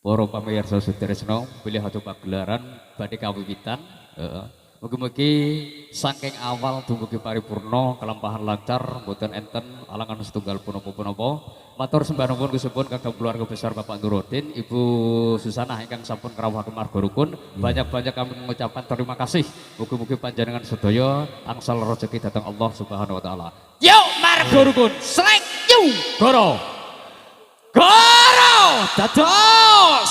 Para pamirsa sedherek bilih adu pagelaran badhe kawiwitan. Heeh. Mugi-mugi saking awal dumugi paripurna kelampahan lancar mboten enten alangan setunggal punapa-punapa. Matur sembah nuwun khususipun kagem keluarga besar Bapak Nuruddin, Ibu Susana ingkang sampun ngrawuhaken marga rukun. Banyak-banyak kami mengucapkan terima kasih. Mugi-mugi panjenengan sedaya angsal rejeki dhateng Allah Subhanahu wa taala. Yo marga rukun, slek yu goro. Goro dados.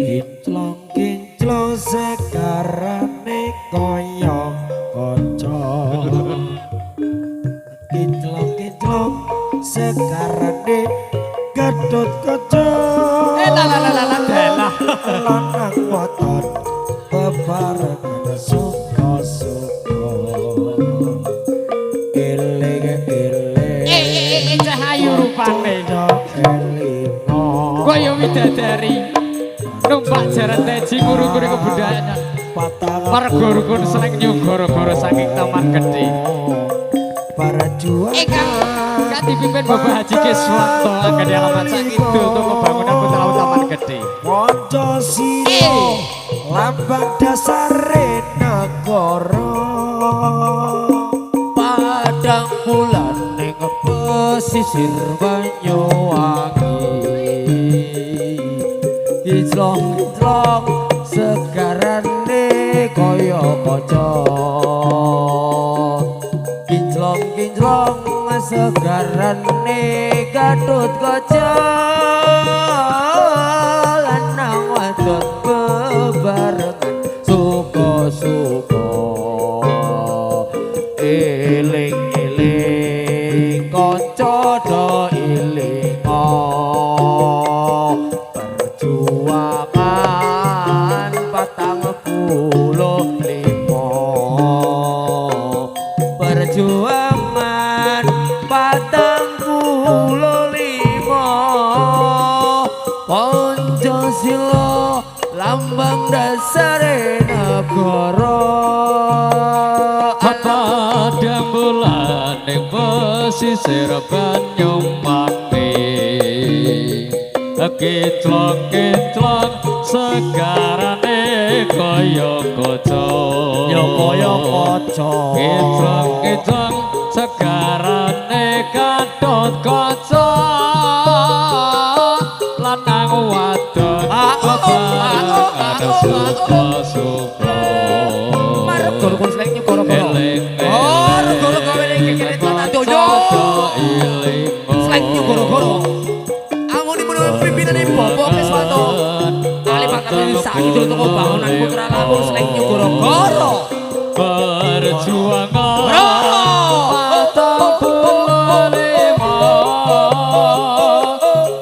Kinclong-kinclong sekarane kaya kaca. Kinclong-kinclong sekarane Gatot Kaca. La la la la la. Lanang waton bebarengan suka-suka. Eling-eling. Cahayu rupane. Kaya widadari. Numpak jaran teji nguru-nguru kebudayaan. Marga rukun seneng nyugara-gara saking Taman Gedhe. Ingkang dipimpin Bapak Haji Kiswanto anggen alamat sakidul toko bangunan Putra Taman Gedhe. Pancasila lambang dasare negara. Padang bulan ning pesisir Banyuwangi. Kinclong-kinclong segarane kaya kaca. Kinclong-kinclong segarane Gatot Kaca. Lanang wadon bebarengan suka-suka. Eling-eling kanca do ilinga. Perjuangan 45. Perjuangan 45. Pancasila lambang dasare negara. Padang bulan ing pesisir Banyuwangi. Kinclong-kinclong segarane kaya kaca. Ya kaya kaca. Kinclong-kinclong segarane Gatot Kaca. Lanang wadon bebarengan suka-suka. Marga rukun slek nyugara-gara. Oh, rukun kowe iki kene tenan doyo. Slek nyugara-gara. Pimpinane Bapak Kiswanto Ali Pakar sakidul toko bangunan Putra Lampung Slek Nyugara-gara. Perjuangan 45.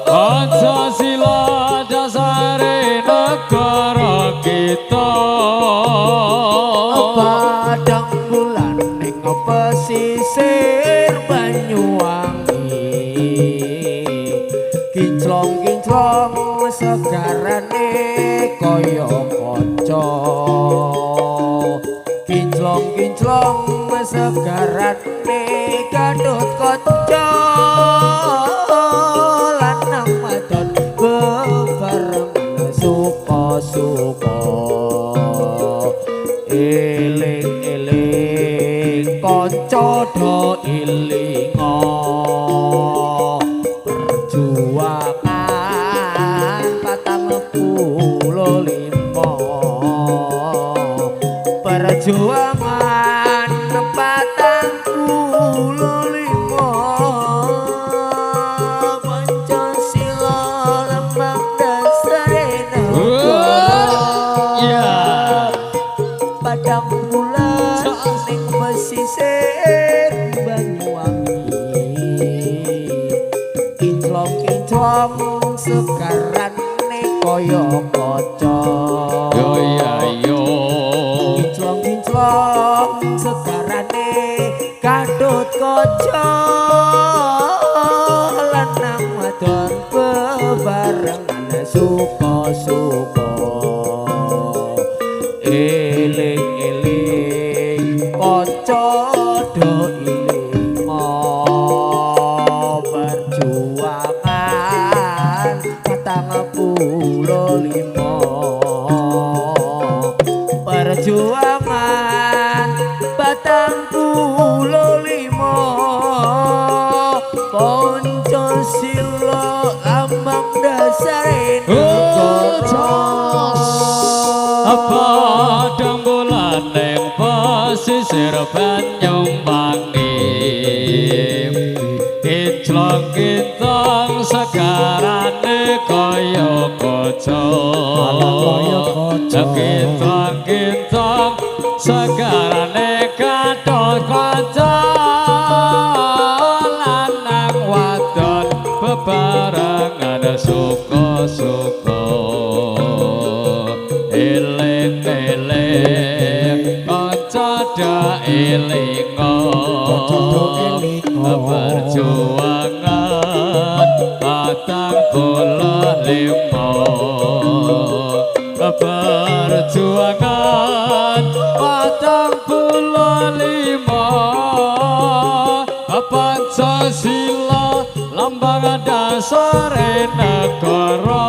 Pancasila dasare negara kita. Padang bulan ning pesisir Banyuwangi. Kinclong-kinclong segarane kaya kaca. Kinclong-kinclong segarane Gatot Kaca. Lanang wadon bebarengan suka-suka. Eling-eling kanca do ilinga. Perjuangan 45. Perjuangan 45. Pancasila lambang dasare negara. Padang bulan ning pesisir Banyuwangi. Kinclong-kinclong segarane kaya kaca. Yo iya yo. Kinclong-kinclong segarane Gatot Kaca. Lanang wadon bebarengan suka-suka. Eling-eling kanca do ilinga. Perjuangan 45. Perjuangan 45. Pancasila lambang dasare negara. Padang bulan ing pesisir Banyuwangi, kinclong kinclong segarane kaya kaca. Kaya kaca. Kinclong kinclong segarane kathok kaca, lanang wadon bebarengan suka-suka. Eling-eling kanca do elinga, Kanca do elinga. Perjuangan 45. Perjuangan 45. Pancasila lambang dasare negara.